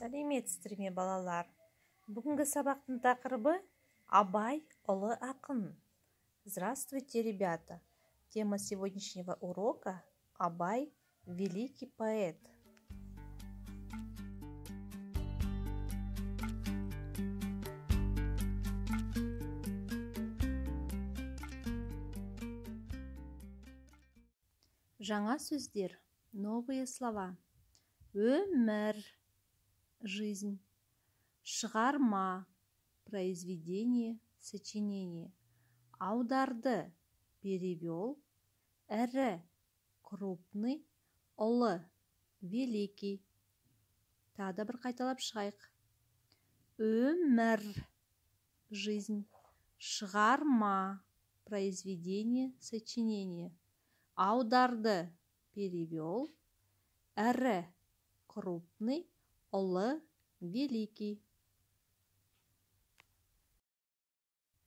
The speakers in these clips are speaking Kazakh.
Сәлеметсіздер ме, балалар? Бүгінгі сабақтың тақырыбы: Абай – ұлы ақын. Здравствуйте, ребята! Тема сегодняшнего урока: Абай – великий поэт. Жаңа сөздер, новые слова. Өмір – жизнь, шығарма – произведение, сочинение, аударды – перевел, ірі – крупный, ұлы – великий. Тағы да бір қайталап шығайық. Өмір – жизнь, шығарма – произведение, сочинение, аударды – перевел, ірі – крупный, ұлы – великий.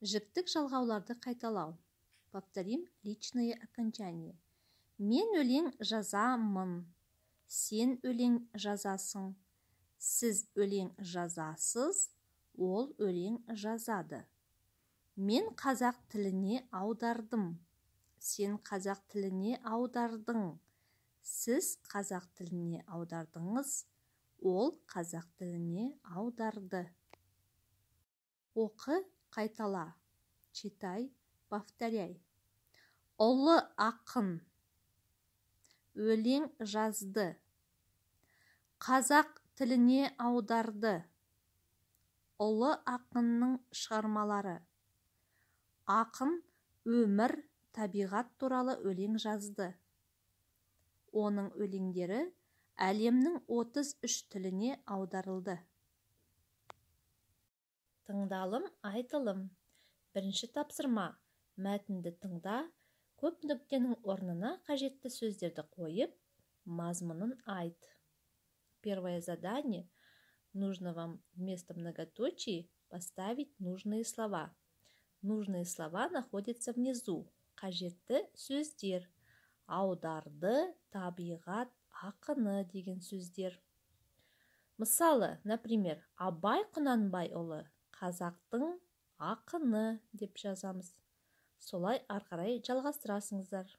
Жіктік жалғауларды қайталау. Повторим личные окончания. Мен өлең жазамын, сен өлең жазасың, сіз өлең жазасыз, ол өлең жазады. Мен қазақ тіліне аудардым, сен қазақ тіліне аудардың, сіз қазақ тіліне аудардыңыз, ол қазақ тіліне аударды. Оқы, қайтала. Читай, повторяй. Ұлы ақын өлең жазды, қазақ тіліне аударды. Ұлы ақынның шығармалары. Ақын өмір, табиғат туралы өлең жазды. Оның өлеңдері әлемнің 33 тіліне аударылды. Тыңдалым, айтылым. Бірінші тапсырма: мәтінді тыңда, көп нүктенің орнына қажетті сөздерді қойып, мазмұнын айт. Первое задание: нужно вам вместо многоточий поставить нужные слова. Нужные слова находятся внизу. Қажетті сөздер: аударды, табиғат, ақыны деген сөздер. Мысалы, например, Абай Құнанбайұлы – қазақтың ақыны деп жазамыз. Солай ары қарай жалғастырасыңыздар.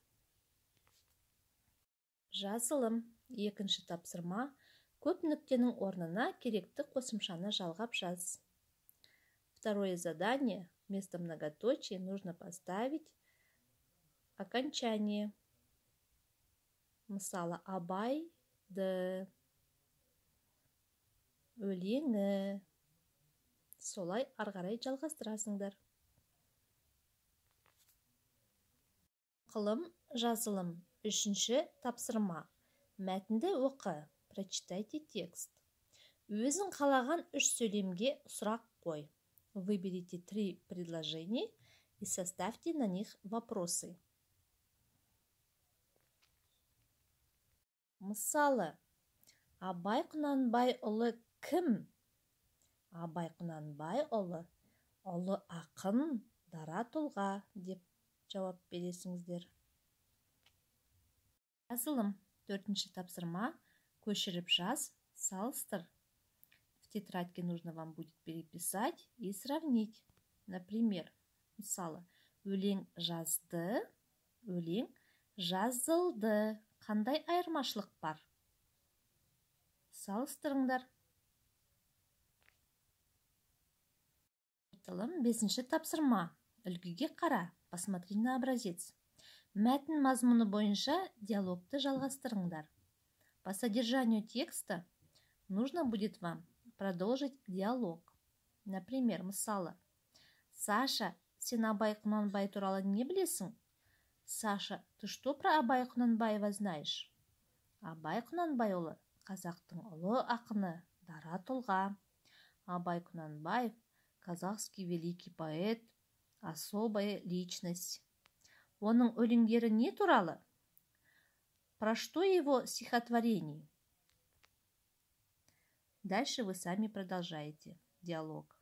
Жазылым. Екінші тапсырма: көп нүктенің орнына керекті қосымшаны жалғап жаз. Второе задание: вместо многоточий нужно поставить окончание. Мысалы, Абайды өлеңі, солай ары қарай жалғастырасыңдар. Оқылым, жазылым. Үшінші тапсырма: мәтінді оқы. Прочитайте текст. Өзің қалаған үш сөйлемге сұрақ қой. Выберите три предложения и составьте на них вопросы. Мысалы, Абай Құнанбайұлы кім? Абай Құнанбайұлы – ұлы ақын, дара тұлға деп жауап бересіңіздер. Жазылым. Төртінші тапсырма: көшіріп жаз, салыстыр. В тетрадке нужно вам будет переписать и сравнить. Например, мысалы, өлең жазды, өлең жазылды. Қандай айырмашылық бар? Салыстырыңдар. Айтылым. Бесінші тапсырма: үлгіге қара. Посмотри на образец. Мәтін мазмұны бойынша диалогты жалғастырыңдар. По содержанию текста нужно будет вам продолжить диалог. Например, мысалы, Саша, сен Абай Құнанбай туралы не білесің? Саша, ты что про Абая Құнанбаева знаешь? Абай Құнанбайұлы – қазақтың ұлы ақыны, дара тұлға. Абай Құнанбаев – казахский великий поэт, особая личность. Оның өлеңдері не туралы? Про что его стихотворений? Дальше вы сами продолжаете диалог.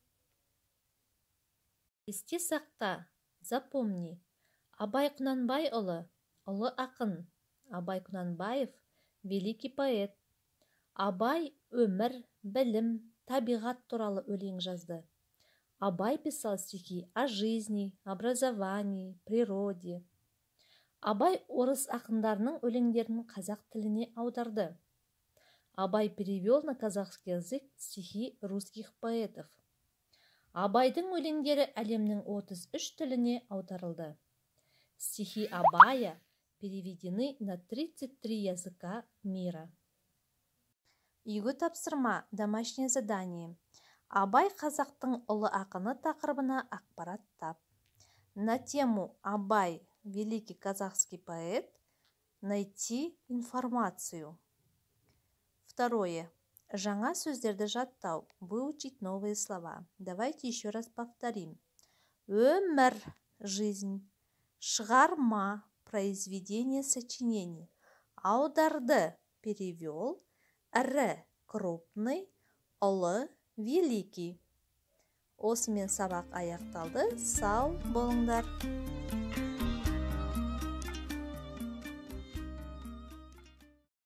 Есте сақта. Запомни. Абай Құнанбайұлы – ұлы ақын. Абай Құнанбаев – великий поэт. Абай өмір, білім, табиғат туралы өлең жазды. Абай писал стихи о жизни, образовании, природе. Абай орыс ақындарының өлеңдерін қазақ тіліне аударды. Абай перевел на казахский язык стихи русских поэтов. Абайдың өлеңдері әлемнің 33 тіліне аударылды. Стихи Абая переведены на 33 языка мира. Үйге тапсырма, домашнее задание. Абай — қазақтың ұлы ақыны тақырыбына ақпарат тап. На тему «Абай — великий казахский поэт» найти информацию. Второе. Жаңа сөздерді жаттау. Выучить новые слова. Давайте еще раз повторим. Өмір — жизнь. Шығарма — произведение, сочинение. Аударды — перевел. Ірі — крупный. Ұлы — великий. Осымен сабақ аяқталды. Сау болыңдар.